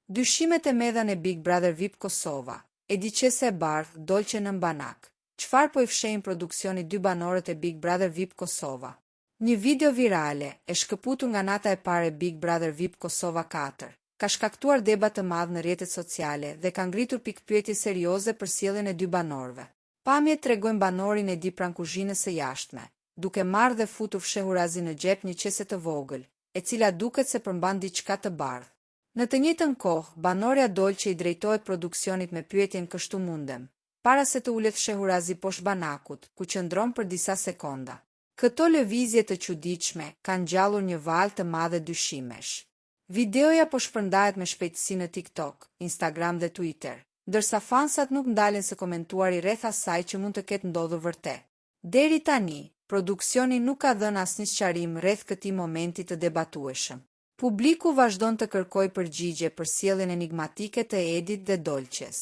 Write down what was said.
Dyshimet e medha në Big Brother VIP Kosova, Edi qese e bardhë, Dolce nën banak. Çfarë po i fshehin produksionit dy banorët e Big Brother VIP Kosova? Një video virale, e shkëputur nga nata e parë e Big Brother VIP Kosova 4, ka shkaktuar debat të madh në rrjetet sociale dhe ka ngritur pikëpyetje serioze për sjelljen e dy banorëve. Pamjet tregojnë banorin Edi pranë kuzhinës së jashtme, duke marrë dhe futur fshehurazi në xhep një qese të vogël, e cila duket se përmban diçka të bardhë. Në të njëjtën kohë, banorja Dolce i drejtohet produksionit me pyetjen kështu mundem, para se të ulet fshehurazi poshtë banakut, ku qëndron për disa sekonda. Këto lëvizje të çuditshme kanë ngjallur një valë të madhe dyshimesh. Videoja po shpërndahet me shpejtësi në TikTok, Instagram dhe Twitter, ndërsa fansat nuk ndalen së komentuari rreth asaj që mund të ketë ndodhur vërtet. Deri tani, produksioni nuk ka dhënë asnjë sqarim rreth këtij momenti të debatueshëm. Publiku vazhdon të kërkojë përgjigje për sjelljen enigmatike të Edit dhe Dolces.